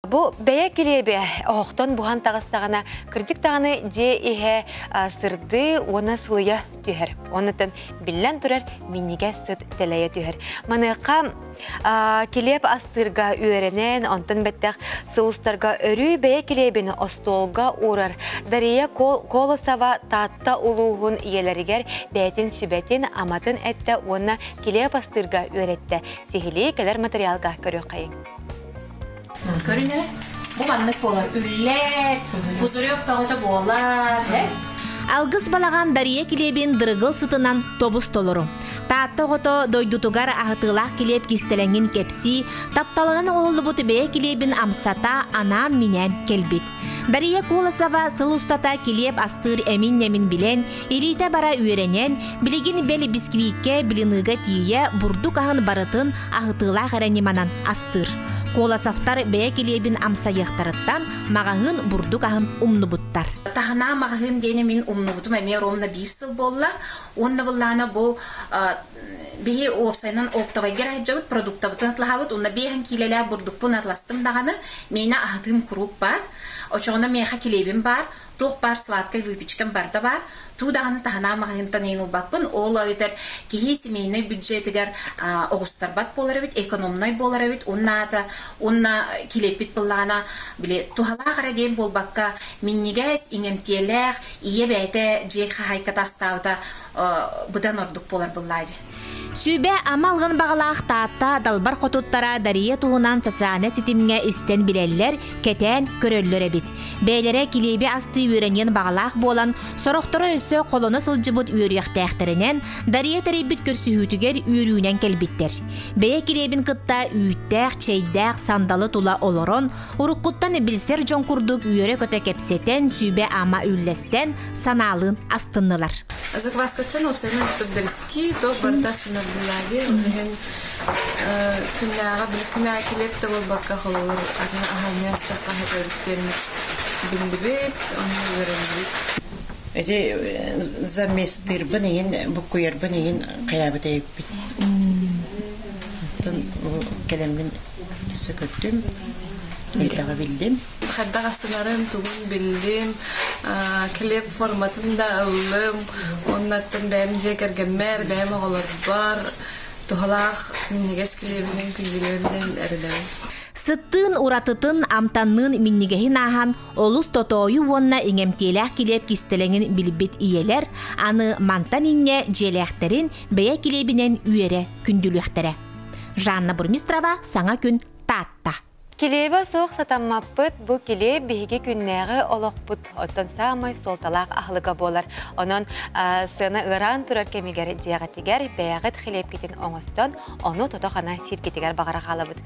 Бу бэйэ килиэбэ оһохтон буһан таҕыстаҕына, кырдьык даҕаны дьиэ иһэ сырдыы уонна сылыйа түһэр. Оннуттан биллэн турар минньигэс сыт тэлэйэ түһэр. Маныаха килиэп астыырга үөрэнэн, онтон бэттэх сыл устарга өрүү бэйэ килиэбин остуолга уурар Дария Колосова Таатта улууһун ийэлэригэр бэйэтин сүбэтин, аматын эттэ уонна килиэп астыырга үөрэттэ. Сиһилии кэлэр материалга көрүөххэйиҥ. Көрүн эрэ, бу маннык буолар. Үллэр, пузырек бөҕөтө буолар, э? Алгыс балаҕан Дария килиэбин дырыгыл сытынан тобус толору. Таатта оҕото дойдутугар аһытыылаах килиэп кистэлэҥин кэпсии, тапталынан оҥоһуллубут бэйэ килиэбин амсата анаан-минээн кэлбит. Дария Колосова сыл устата килиэп астыыр эмин-нэмин билэн, илиитэ бара үөрэнэн, билигин бэл бисквиккэ, блиныга тиийэ бурдук аһын барытын аһытыылаах эрэ ньыманан астыыр. Колосовтар бэйэ килиэбин амсайыахтарыттан маҕаһыын бурдук аһын умнубуттар. Таһынаа маҕаһыын диэни мин умнубутум эмиэ ровно биир сыл буолла. Уонна былаана бу биһи уопсайынан оптовайга сылдьабыт, продуктабытын атлаһабыт, уонна биэһэн киилэлээх бурдукпун атластым даҕаны, миэнэ аһытыым куруук баар. Очоҕуна миэхэ килиэбим баар, туох баар сладкай выпечкам барыта баар. Туу даҕаны таһынаа маҕаһыынтан иһин ылбаппын. Ол эбэтэр киһи семейнай бюджетигэр оҕустарбат буолар эбит, экономнай буолар эбит. Уонна аата уонна килиэппит быллаҕына били туһалаах эрэ диэн буолбакка, минньигэс, иҥэмтиэлээх, ийэ бэйэтэ дьиэ хаһаайката астаабыта быдан ордук буолар быллаа дии. Сүбэ ама алгын баҕалаах Таатта далбар хотуттара Дария туһунан социальнай ситимҥэ истэн билэллэр, кэтээн көрөллөр эбит. Бэйэлэрэ килиэби астыы үөрэниэн баҕалаах буолан, сорохторо өссө холоно сылдьыбыт үөрүйэхтээхтэринэн Дария тэрийбит көрсүһүүтүгэр үөрүүнэн кэлбиттэр. Бэйэ килиэбин кытта үүттээх, чэйдээх сандалы тула олорон, уруккуттан билсэр дьон курдук үөрэ-көтө кэпсэтэн, сүбэ-ама үллэстэн, санаалыын астыннылар. Закваскаччан уопсайынан бэриски, то барыта астынарбылааги, иһин күннээҕи били күнээ килиэп да буолбакка холобур атын аһаҥҥа астахха сөбүттэн биллибит, онно үөрэннибит. Ити заместырбын иһин, буккуйарбын иһин хайаабыт эбиппит. Оттон кэлэммин өссө көрдүм, элбэҕи биллим. Хайдах астынарын тугун биллим, килиэп форматын да ыллым, уоннаттан бэйэм дьиэ кэргэммэр, бэйэм оҕолорбор туһалаах минньигэс килиэбинэн күндүлүөмүнэн эрэнэбин. Сыттыын уратытын, амтанныын минньигэһин ааһан, олус тотоойу уонна иҥэмтиэлээх килиэп кистэлэҥин билбит ийэлэр аны мантан инньэ дьиэлээхтэрин бэйэ килиэбинэн үөрэ күндүлүөхтэрэ. Жанна Бурмистрова, Саҥа күн, Таатта. Килиэбэ суох сатаммаппыт, бу килиэп биһиги күннээҕи олохпут, оттон саамай суолталаах аһылыга буолар. Онон сыана ыараан турар кэмигэр дьиэҕитигэр бэйэҕит хлебкитин оҥостон, ону тото-хана сиргитигэр баҕара хаалабыт.